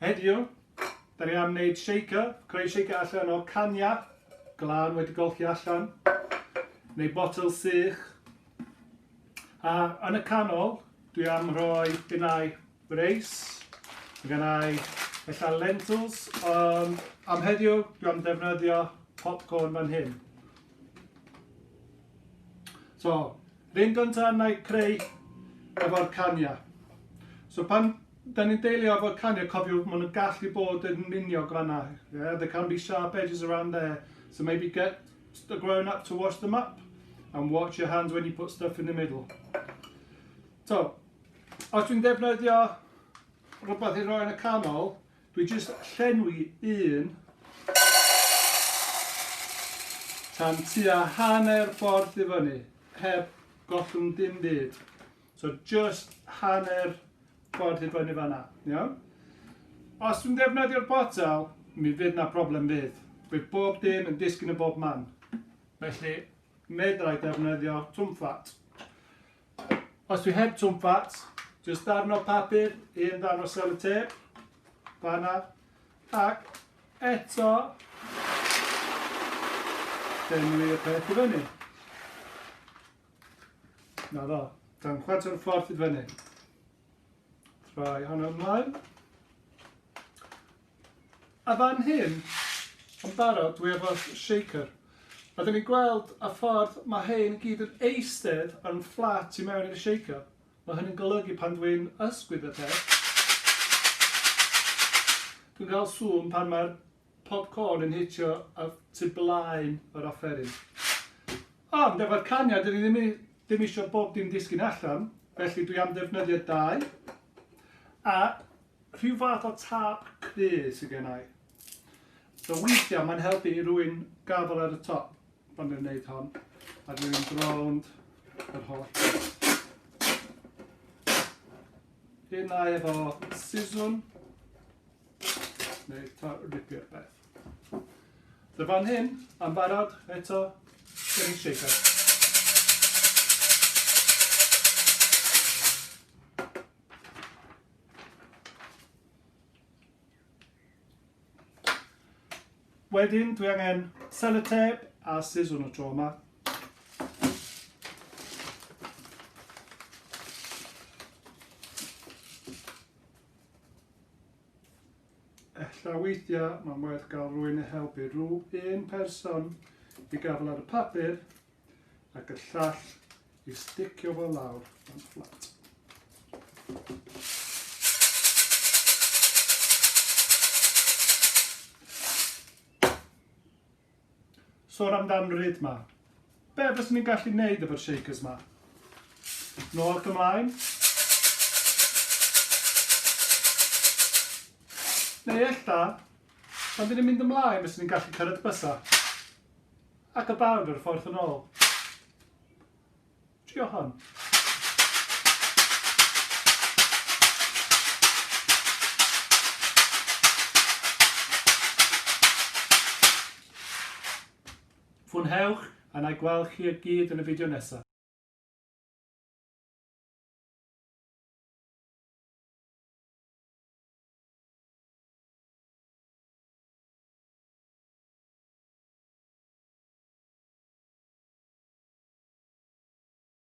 Heddiw, da ni am wneud shaker, creu shaker allan o cania, glân wedi golchi allan, neu botel sych. A yn y canol, dwi am rhoi unai reis, mae gennau ella lentils, ond am heddiw dwi am defnyddio popcorn fan hyn. So, Rhyn gyntaf na i creu efo'r cania. So pan da ni'n deilio efo'r cania, cofiwch maen nhw'n gallu bod yn miniog fanna. Yeah, there can be sharp edges around there. So maybe get the grown up to wash them up and watch your hands when you put stuff in the middle. So, os dwi'n defnyddio rhywbeth i roi yn y canol, Dwi jyst llenwi un tan tua hanner ffordd i fyny, heb gollwng dim byd. So just hanner ffordd i fyny fanna, iawn? Os dwi'n defnyddio'r botel, mi fydd na problem fydd. Bydd bob dim yn disgyn y bob man. Felly, medrai defnyddio twmffat. Os dwi heb twmffat, jyst darn o papur, un darn o sellotape, fanna, ac eto, llenwi y peth i fyny. Na fo, dan chwarter ffordd i fyny. Troi hwnna ymlaen. A fan hyn, yn barod, dwi efo shaker. A dyn ni'n gweld y ffordd mae hein i gyd yn eistedd yn fflat i mewn i'r shaker. Mae hynny'n golygu pan dwi'n ysgwyd y peth, dwi'n cael sŵn pan mae'r popcorn yn hitio y tu blaen yr offeryn. Ond efo'r caniau, dyn ni ddim, ddim eisiau bob dim disgyn allan, felly dwi am ddefnyddio dau. A Rhyw fath o tâp cry sydd gen i. So weithiau mae'n helpu i rwy'n gafael ar y top pan dwi'n gwneud hon a dwi'n mynd rownd yr holl beth. Un ai efo siswrn neu ripio'r beth. So fan hyn, am barod, eto, gen i shaker. Wedyn dwi angen sellotape a siswrn y tro yma. Ella weithiau mae'n werth gael rhywun i helpu rhyw un person i gafael ar y papur ac y llall i sticio fo lawr yn fflat. Sôn amdan ryd ma. Be fyswn ni'n gallu neud efo'r shakers ma? Nôl ac ymlaen. Neu ella, pan dyn ni'n mynd ymlaen, fyswn ni'n gallu cyrraedd bysa. Ac y bawd ar y ffordd yn ôl. Trio hon. Fwynhewch a na i gweld chi y gyd yn y fideo nesaf.